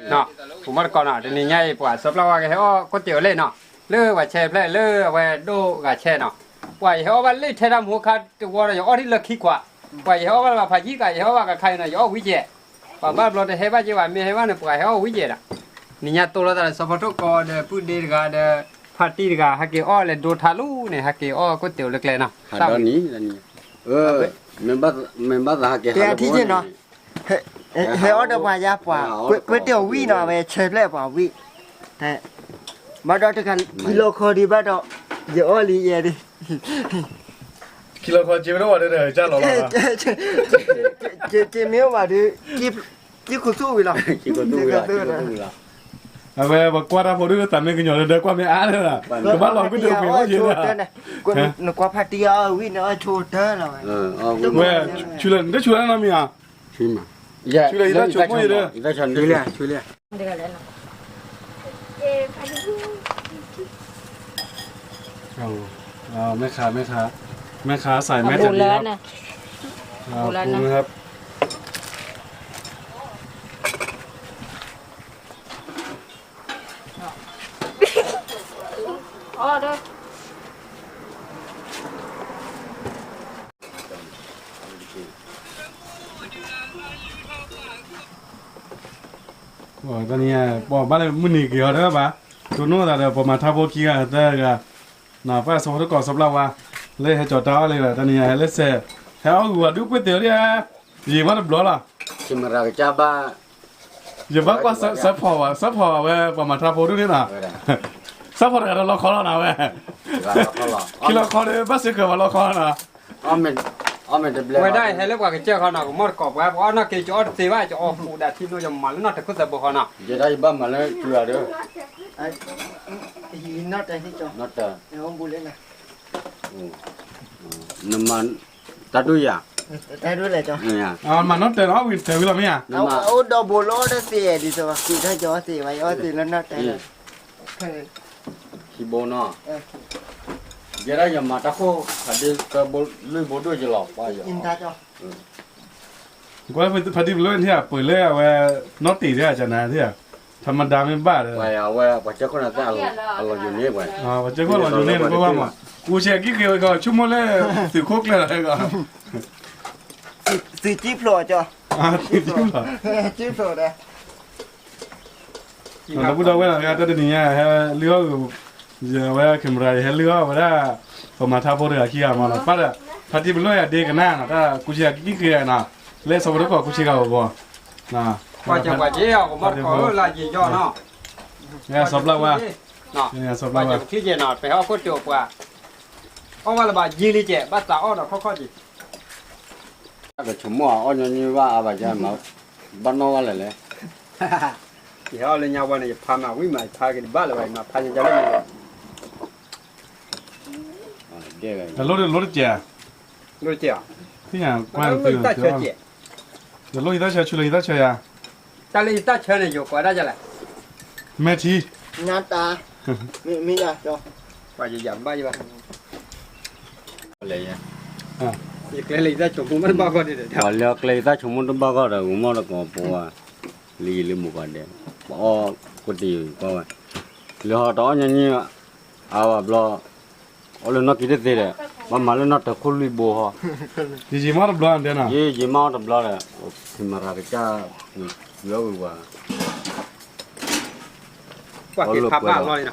နီၤ, ပမီၢ်တကိးနီၤ, တနံၤညါအံၤ ပှၤစီၤပျၢ်ဝါကဟဲအီၣ်ကိၣ်တ့ၤအီၤလံနီၤ, လၢပှၤဆဲးဖျဲၣ်လၢအဝဲဒိၣ်ဂၤဆဲးနီၤ, ပှၤယဟဲအီၣ်ဘၣ်လၢထဲတၢ်မူခါတဝီဒီး ယအီၣ်ထံၣ်လၢခံခွး, ပှၤယဟဲအီၣ်ဘၣ်လၢၤဘၣ်ဖးယံၤကး ယဟဲအီၣ်ဘၣ်ကခါအံၤနီၤ ယအီၣ်ဝံၤကဲး, ပှၤဘၣ်ဘျီတဟဲဘၣ်က့ၤဘၣ် မ့ၢ်ဟဲဘၣ်န့ၣ် ပှၤဟဲအီၣ်ဝံၤကဲးဒီး, နံၤညါတိၢ်လိာ်သးဒီး စီၤဖီထိၣ်ကီးဒီး ပုၢ်ဒ့တဂၤဒီး ဖါတံၢ်တဂၤ ဟဲက့ၤအီၣ်လဲၤဒိထါလူၤန့ၣ် ဟဲက့ၤအီၣ်ကိၣ်တ့ၤအီၤလၢကျဲနီၤ, မ့ၢ်ဘၣ်သးဟဲက့ၤဟးလၢပနီၤ ဟဲအီၣ်ဒီးပှၤယါပှၤ, ကွ့တ့ၢ်အီၤဝံၤနီၤ အဝဲဆဲးဖျဲၣ်ပှၤဝံၤ, ဘၣ်ဒီးတခါ ခံလီၤခီဒံးဘၣ်ဒီး, ယအီၣ်လံယဲဒၣ်, ခံလီၤခီက့ဝဲဒၣ်ဝဲဒီး ကၢ်လီၤလီၤ, က့မ့ၢ်အိၣ်ဘၣ်ဒီး, က့ခိၣ်သူၣ်ဝံၤလီၤ, က့ခိၣ်သူၣ်ဝံၤလီၤ, အဝဲပကွၢ်တၢ်ဖိဒုးသးမ့ၢ်ကညီၤလၢဒၢကွၢ်မ့ၢ်အါလၢၤ, ကဘၣ်လီၤကွံာ်တဝ့ၤအိၣ်ယဲဒၣ်, နကွၢ်ဖါတံၢ်အီၣ်ဝံၤန့ၣ် အီၣ်ဆိတၢ်လီၤဝဲ, ဝဲ, ဆူလဲၣ်, နတဆူလဲၣ်နီတမံၤဧါ, ဆူလဲၣ် ယသးဆိကမိၣ်ယဲဒၣ်, ဆူလဲၣ်, ဆူလဲၣ် မဲခါ, မဲခါ, မဲခါ ใส่แมส တနံၤညါ ပှၤဘၣ်လၢမုၢ်နံၤက့ၤအီၤတဘၣ်, တိၢ်နီၣ်သးဒီး ပှၤမၤထါဖိခံဂၤသၢဂၤ, ပၢ်စီၤဖီထိၣ်ကီးစီၤပျၢ်ဝါ, လၢဟဲကၠီၤတၢ်အီၣ်လံဒီး တနံၤညါဟဲလၢစဲး, ဟဲအီၣ်ဂုာ်ဝဲဒုးကွ့တ့ၤအီၤဒံးဧါ, ယံာ်မးတဘျီလီၤ, ယဘၣ်ကွၢ်စၢဖီၣ်ဝဲ စၢဖီၣ်ဝဲ ပှၤမၤထါဖိဒ်န့ၣ်နီၤ, စၢဖီၣ်တဂၤဒီးလီခီလီၤနၤဝဲ, ခံလီၤခီဒီး ဘၣ်စ့ၢ်ကီးပှၤလီခီလီၤနၤ ဝဲဒၣ်ဟဲလၢပှၤကစၢၢ်ခီနီၤ ကမီၢ်တကိးပှၤ ပှၤအီၣ်နီၢ်က့ၤ ကၠီအီၣ်တသ့ဘၣ် ကၠီအီၣ်ဃူဒၣ်ထံနိ ယမၤလၢနီၢ်တခိၣ်သးဘိဃီနီၤ ယဲဒၣ်ယဘၣ်မၤလၢကၠူဒီး နီၢ်တၢ် နမၤတၢ်ဒိၣ်ယၤ တၢ်ဒိၣ်လဲၣ်ကၠီ မၤနီၢ်တၢ်နီၤ ဝံၤတၢ်ဝံၤလီၤမ့ၢ်ဧါ အိၣ်ဒီးဘိလီၤတသ့ဒ်သိး ကွံာ်တၢ်ကၠီအီၣ်သ့ဘၣ် ယအီၣ်သ့လၢနီၢ်တၢ် ခံဘိနီၤ ယဲဒၣ်ယမၤတၢ်ခိၣ်ဖးဒ့ လွံၢ်ဘိဒိၣ်ယလီၤ ကွၢ်ဖးဒ့ပလၢထံၣ် ပှၤလၢအဝဲ နီၢ်တ့ၢ်သ့ၣ် ကနၤသ့ၣ် ထမဒါမ့ၢ်ဘၣ်ဒီး ဝဲပှၤကၢခိၣ်နၤသ့ၣ် အလီၤယိၤန့ၢ်ပှၤ ပှၤကၢခိၣ်လီၤယိၤန့ၢ် နကွၢ်ဘၣ်မး ကူစဲးကံၣ်ဃ့ဝဲကီး ဆိကမိၣ်လၢ သုးခိၣ်ကျၢၢ်လီၤကီး သုးကံၣ်ဖျိးကီး သုးကံၣ်ဖျိး ကံၣ်ဖျိးဒီး ဒီပုၢ်ဒီဝဲၢ်လီၤ တၢ်တနံၤညါ ဟဲလုၢ်အီၣ်ဂ့ၤ ဝဲ camera ယဟဲလုၢ်အီၣ်ဝဲဒၣ် ပမၤထါဖိတဂၤခံဂၤမးနီၤ ပၢ်ဒီး ဖါတံၢ်ပလီၢ်ယၤဒ့ကနၣ်နီၤ တၢ်ကူစဲးကံၣ်ဃ့နီၤ လၢစီၤပီတကိးကူစဲးဂၤအဂီၢ် ပှၤကၠီပှၤက့အီၤကမီၢ်တကိးလၢယံၤယီၢ်နီၤ စီၤပျၢ်ဝါ စီၤပျၢ်ဝါ ပှၤကၠီပချံက့နီၤ ပဟဲအီၣ်ခိၣ်တိာ်ပှၤ အီၣ်ဘၣ်လၢၤဘၣ်ယံာ်လံကဲ ဘၣ်သးအီၣ်ဒီးခီၣ်ခီၣ်က့ တၢ်ကဆိကမိၣ်အီၣ်ညီနုၢ်ဘၣ်အါဘၣ်ကဲမး ဘၣ်နီၣ်ဘၣ်လဲၣ်လဲၣ် ယဟဲအီၣ်လၢညါဝဲန့ၣ် ယဖးမးဝံၣ်မး ယဖးက့ၤတဘၣ်လၢၤဘၣ် ယမၤဖးညါကၢလၢညါ တလိၣ်တစဲး လိၣ်တစဲး သ့ၣ်ညါကွၢ်သု တလိၣ်ယသးဆၢ ဆူလၢယသးဆၢယၤ တၢ်လၢယသးဆၢန့ၣ် ယိၤကွၢ်ဒၣ်ယၤလဲၣ် မဲာ်ထံ နတၢ် မ့ၢ်ယၤ ပှၤယယၤဘၣ်ယဘၣ် ယကျဲလၢယသးဆိကမိၣ်တဘၣ်ဂီၢ်ဒဲး ပှၤလၢကျဲယသးဆိကမိၣ်တဘၣ်ဂီၢ်ဒီး ဂီၤမီၢ်တကိးပဝဲ လၢယလၢမိၢ်ပှၤဒဲး ပအီၣ်ကိးတံၢ်ကွၢ်ဝဲ လၢဟီတအီၣ်ညီနုၢ် အါဘၣ်ဘျီ အီၣ်လၢနီၢ်က့ၤတသ့ဒီး ဘၣ်မၤလၢနီၢ်တၢ်ခိၣ်လွံၢ်ဘိဟီ ယယံာ်မးတဘျီ ယယံာ်မးတဘျီဒီး camera ကစၢ် ဝံၤအီၣ်ဝံၤဝဲ ပှၤက့ၤဖးဘၣ်လီၤ